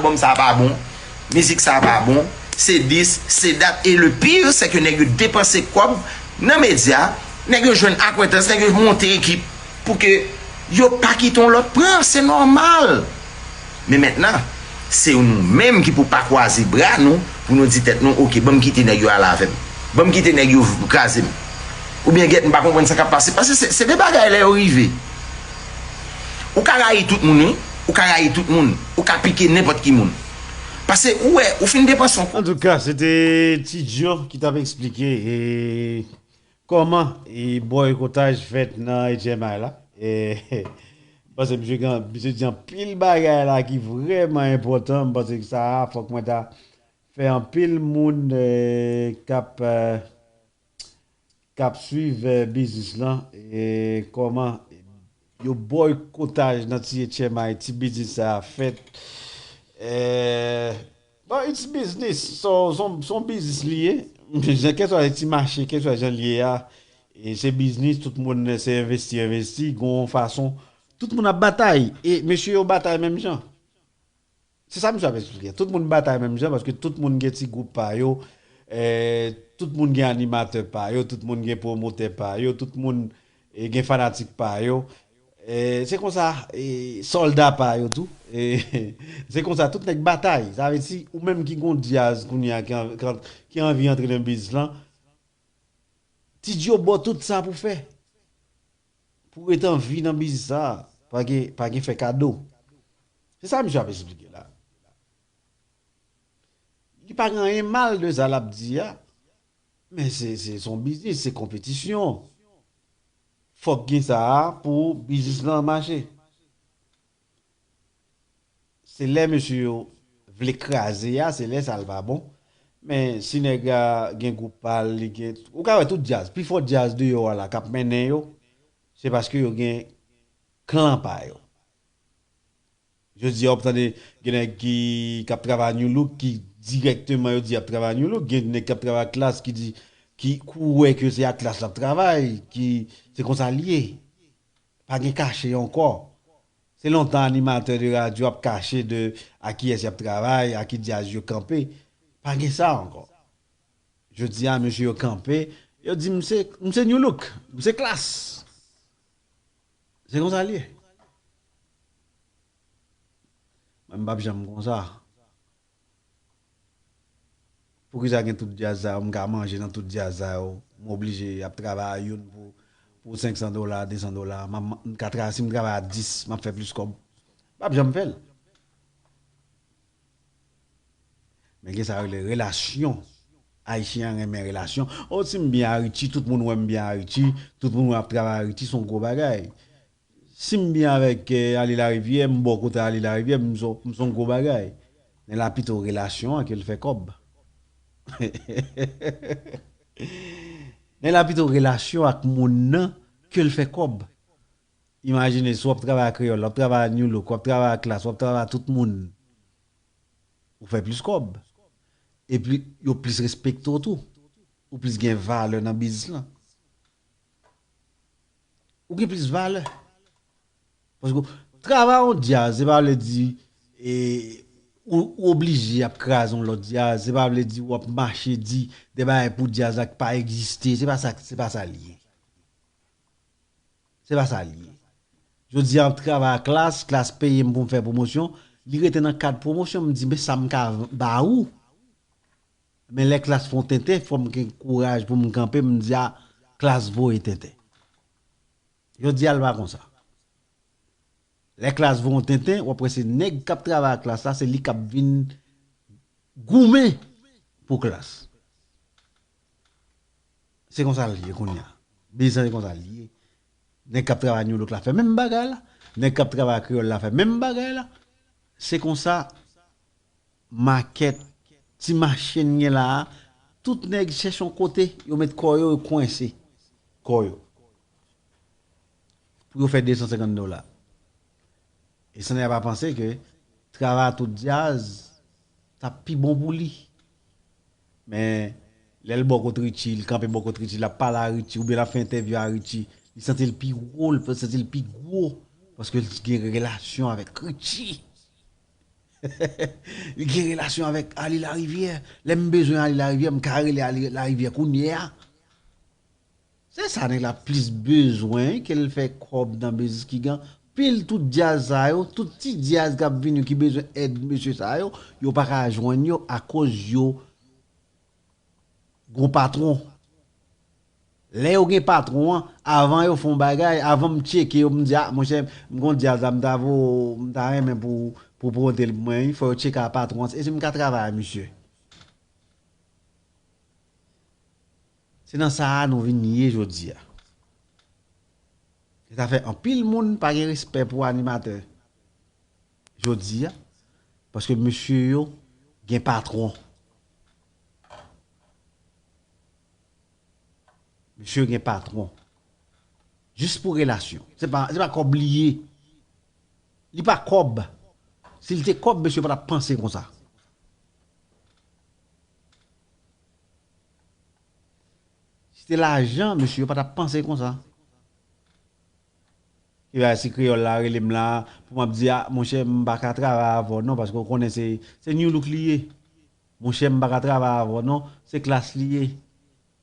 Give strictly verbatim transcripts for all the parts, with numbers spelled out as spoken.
Album sa pa bon, mizik sa pa bon, se dis, se dat, e le pire, se ke nèg yo depanse kòb nan medya, nèg yo jwenn akwentans, nèg yo monte ekip pou ke yo pa kite yon lòt pran, se nòmal. Men mentnan, se nou menm ki pou pa kwaze bra nou, pou nou di tèt nou, "Oke, ban m kite nèg yo ale avè m. Ban m kite nèg yo kraze m." Oubyen gèt, m pa konprann sa k ap pase. Paske se, se de bagay lè yo rive. Ou ka rayi tout moun, wi. Ou ka rayi tout moun. Ou ka pike nenpòt ki moun. Paske ou wè, ou fin depanse yon... Antouka, se te Ti Djo ki t ap eksplike e kòman e bòykotaj fèt nan H M I la. E, m panse misye gen, misye di anpil bagay la ki vrèman enpòtan. M panse ke sa a, fòk mwen ta fè anpil moun, e, k ap, e, k ap swiv, e, biznis lan, e kòman yo bòykotaj nan ti H M I, ti biznis sa a fèt. E, bon, it's business. So, son, son biznis li ye. Jan kèswa ti mache, kèswa jan li ye a, e se biznis, tout moun se envesti, envesti, gon fason. Tout moun ap batay. E mesye yo batay menm jan. Se sa misye ap eksplike. Tout moun batay menm jan, paske tout moun gen ti gwoup pa yo, e, tout moun gen animatè pa yo, tout moun gen pwomotè pa yo, tout moun, e, gen fanatik pa yo. E, se konsa, e, sòlda pa yo tou. E, se konsa, tout nèg batay. Sa vle di, ou menm ki gon djaz kounye a, ki an-, ki an-, ki anvi antre nan biznis lan, Ti Djo ba w tout sa pou fè. Pou w ret an vi nan biznis sa a, pa gen, pa gen fè kado. Se sa misye ap eksplike la. Li pa gen anyen mal de sa l ap di a, men se, se, se yon biznis, se konpetisyon. Fòk gen sa a pou biznis lan mache. Se lè mesye yo vle kraze a, se lè sa l pa bon. Men si nèg la gen gwoup pa l, li gen, ou ka wè tout djaz, pi fò djaz deyò a la k ap mennen yo, se paske yo gen klan pa yo. Jodi a, w ap tande gen nèg ki, k ap travay a New Look, ki dirèkteman yo di y ap travay a New Look, gen nèg k ap travay ak Klass ki di, ki, ki wè ke se ak Klass l ap travay, ki, se konsa l ye. Pa gen kache ankò. Se lontan animatè de radyo ap kache de a kiyès y ap travay, a ki djaz yo kanpe. Pa gen sa ankò. Jodi a, mesye yo kanpe, yo di, "M se, m se New Look, m se Klass." Se konsa l ye. Mwen, m p ap janm konsa. Poukisa gen tout djaz sa yo, m ka manje nan tout djaz sa yo, m oblije ap travay a youn pou, pou senk san dola, de san dola, m ap, m ka tra-, si m travay a dis, m ap fè plis kòb. M p ap janm fè l. Men gen sa yo rele relasyon. Ayisyen an renmen relasyon. O, si m byen a Richie, tout moun wè m byen a Richie, tout moun wè m ap travay a Richie, se yon gwo bagay. Si m byen avèk, eh, Ale Larivyè, m bò kote Ale Larivyè, m se, m se yon gwo bagay. Men la pito relasyon an ke l fè kòb. Men la pito relasyon ak moun nan ke l fè kòb. Imajine si w ap travay ak Kreyòl, w ap travay ak New Look, w ap travay ak Klass, w ap travay ak tout moun. Ou fè plis kòb. Epi yo plis respekte w tou. Ou plis gen valè nan biznis lan. Ou gen plis valè. Paske travay yon djaz, se pa vle di, e, ou, ou oblije ap kraze yon lòt djaz, se pa vle di w ap mache di de bagay pou djaz la ki pa egziste, se pa sa, se pa sa l ye. Se pa sa l ye. Jodi a, m ap travay ak Klass, Klass peye m pou m fè pwomosyon, li rete nan kad pwomosyon, m di, "Men sa m ka ba ou." Men lè Klass fè yon tenten, fò m gen kouraj pou m kanpe, m di, "A, Klass voye tenten." Jodi a, l pa konsa. Lè Klass voye yon tenten, w ap wè se nèg k ap travay ak Klass la, se li k ap vin goumen pou Klass. Se konsa l ye kounye a. Biznis lan se konsa l ye. Nèg k ap travay New Look la fè menm bagay la. Nèg k ap travay Kreyòl la fè menm bagay la. Se konsa makèt, ti mache n gen la a, tout nèg chèche yon kote, yo met kò yo, yo kwense kò yo. Pou yo fè de san senkant dola. E Sandra pa panse ke travay a tout djaz t ap pi bon pou li. Men, lè l bò kot Richie, l kanpe bò kot Richie, l ap pale a Richie, oubyen l ap fè entèvyou a Richie, li santi l pi wo, li santi l pi gwo, paske l gen relasyon avèk Richie. Li gen relasyon avèk Ali Larivière. Lè m bezwen Ali Larivière, m ka rele Ali Larivière kounye a. Se sa nèg la plis bezwen, ke l fè kòb nan biznis ki gen anpil tout djaz sa yo, tout ti djaz k ap vini ki bezwen èd mesye sa yo, yo pa ka jwenn yo akoz yo gon patwon. Lè yo gen patwon an, avan yo fè yon bagay, avan m tcheke yo, m di, "A, monchè, m gon djaz la, m ta vo, m ta renmen pou, pou pwomote l pou mwen, wi, fò yo tcheke a patwon an, e si m ka travay a misye." Se nan sa a nou vin ye jodi a. E sa fè anpil moun pa gen respè pou animatè jodi a, paske mesye yo gen patwon. Mesye yo gen patwon. Jis pou relasyon. Se pa, se pa kòb li ye. Li pa kòb. Si l te kòb, mesye pa t ap panse konsa. Si te lajan, mesye yo pa t ap panse konsa. Ki bagay si kreyòl la rele m la, pou m ap di, "A, monchè, m pa ka travay avè w non, paske w konnen se, se New Look li ye. Monchè, m pa ka travay avè w non, se Klass li ye.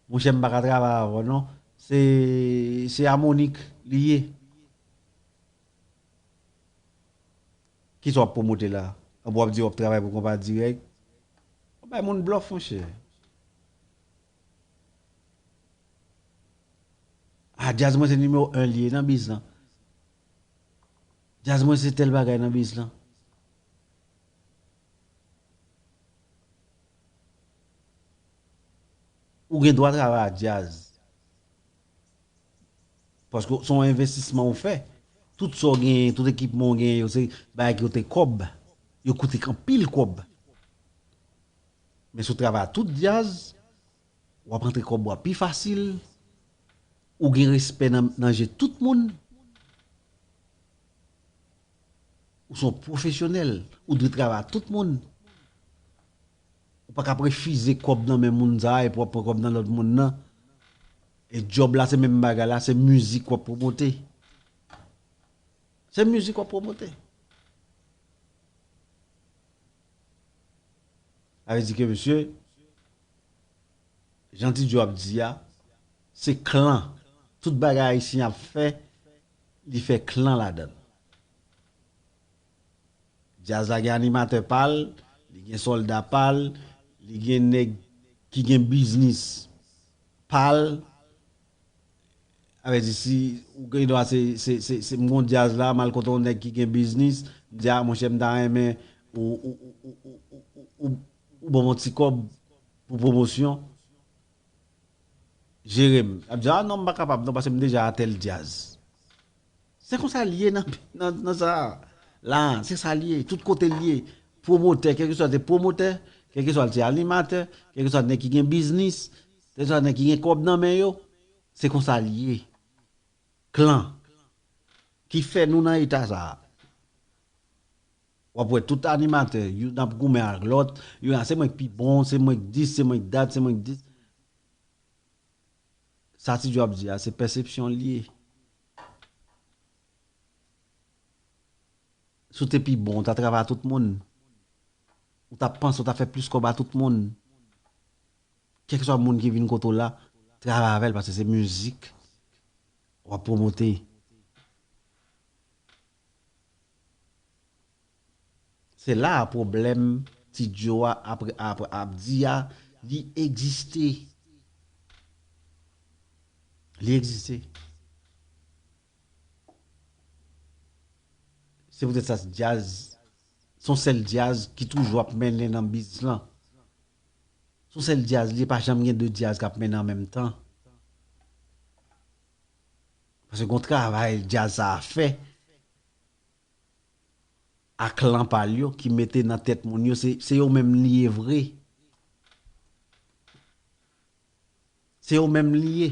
Monchè, m pa ka travay avè w non, se, se Harmonik li ye." Kisa w ap pwomote la? Anben w ap di w ap travay pou Konpa Dirèk. W ap bay moun blòf, monchè. A, djaz mwen se nimewo en li ye nan biz lan. Djaz mwen se tèl bagay nan biz lan. Ou gen dwa travay ak djaz. Paske se yon envestisman ou fè. Tout sa w genyen, tout ekipman w genyen yo, se bagay ki koute kòb. Yo koute anpil kòb. Men si w travay ak tout djaz, w ap rantre kòb ou a pi fasil. Ou gen respè nan, nan je tout moun. Ou se yon pwofesyonèl. Ou dwe travay ak tout moun. Ou pa ka ap refize kòb nan men moun sa a epi w ap pran kòb nan lòt moun nan. E djòb la, se menm bagay la, se mizik w ap pwomote. Se mizik w ap pwomote. Sa vle di ke, mesye, jan Ti Djo ap di a, se klan. Tout bagay Ayisyen ap fè, li fè klan ladan l. Djaz la gen animatè pa l, li gen sòlda pa l, li gen nèg ki gen biznis pa l. Sa vle di, si ou gen dwa se, se, se, se m gon djaz la, m al kote yon nèg ki gen biznis, m di, "A, monchè, m ta renmen ou, ou, ou ban m yon ti kòb pou pwomosyon." Jere m. L ap di, "A non, m pa kapab non, paske m deja a tèl djaz." Se konsa l ye nan, nan, nan sa a. La, se sa l ye. Tout kote l ye. Pwomotè, kèlkeswa l te pwomotè, kèlkeswa l te animatè, kèlkeswa nèg ki gen biznis, kèlkeswa nèg ki gen kòb nan men yo, se konsa l ye. Klan. Ki fè nou nan eta sa a. W ap wè tout animatè, youn ap goumen ak lòt, youn a, "Se mwen k pi bon, se mwen k dis, se mwen k dat, se mwen k dis." Sa Ti Djo ap di a, se pèsepsyon l ye. Si w te pi bon, w ta travay a tout moun. Ou ta panse w ta fè plis kòb a tout moun. Kèlkeswa moun ki vin kote w la, travay avè l, paske se mizik w ap pwomote. Se la a pwoblèm Ti Djo a ap, ap, ap di a, li egziste. Li egziste. Se poutèt sa, djaz, se yon sèl djaz ki toujou ap mennen nan biz lan. Se yon sèl djaz li ye, pa janm gen de djaz k ap mennen an menm tan. Paske gon travay djaz sa a fè ak klan pa l yo ki mete nan tèt moun yo, se, se yo menm li ye vre. Se yo menm li ye.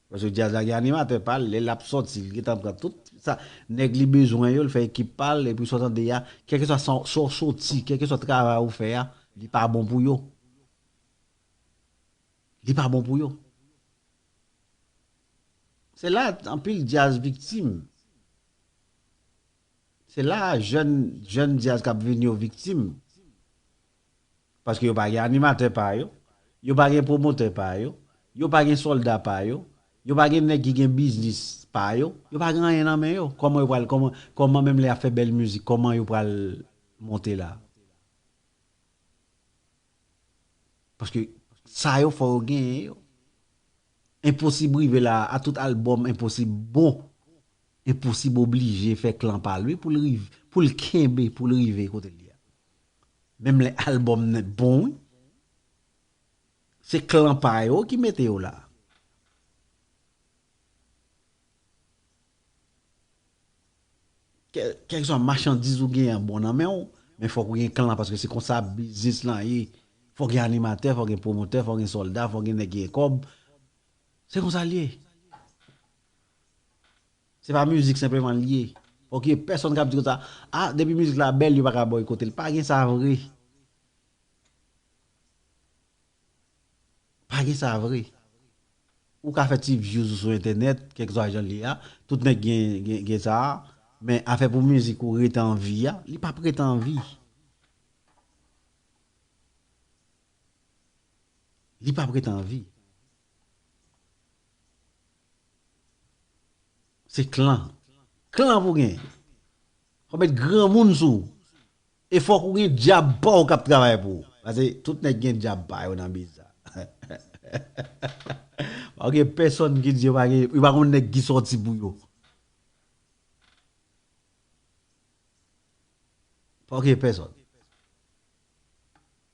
Paske djaz la gen animatè pa l, lè l ap sòti, li gentan pran tout sa nèg li bezwen yo, l fè ekip pa l, epi sa w tande a, kèlkeswa sa, sa w soti, kèlkeswa travay ou fè a, li pa bon pou yo. Li pa bon pou yo. Se la anpil djaz viktim. Se la jèn, jèn djaz k ap vin yo viktim. Paske yo pa gen animatè pa yo, yo pa gen pwomotè pa yo, yo pa gen sòlda pa yo, yo pa gen nèg ki gen biznis pa yo, yo pa gen anyen nan men yo. Kòman yo pral, kòman, kòman menm lè y ap fè bèl mizik, kòman yo pral monte la? Paske sa yo fò yo genyen yo. Enposib rive la a tout albòm, Enposib bon. Enposib oblije fè klan pa l wi pou l rive, pou l kenbe, pou l rive kote l ye a. Menm lè albòm nan bon wi. Se klan pa yo ki mete yo la. Kèlkeswa machandiz ou genyen an bon nan men w, men fòk ou gen klan paske se konsa biznis lan ye. Fòk gen animatè, fòk gen pwomotè, fòk gen sòlda, fòk gen nèg ki gen kòb. Se konsa l ye. Se pa mizik senpleman l ye. Fòk gen pèsonn k ap di konsa, a, depi mizik la bèl, yo pa ka bòykote l. Pa gen sa vre. Pa gen sa vre. Ou ka fè ti views ou sou entènèt, kèlkeswa jan l ye a, tout nèg gen, gen, gen sa a, men afè pou mizik ou rete an vi a, li p ap rete an vi. Li p ap rete an vi. Se klan. Klan pou gen. Fò met granmoun sou ou. E fòk ou gen dyab pa w k ap travay pou ou. Paske tout nèg gen dyab pa yo nan biznis sa. Pa gen pèsonn ki di yo pa gen, yo pa gon nèg ki sòti pou yo. Pa gen pèsonn.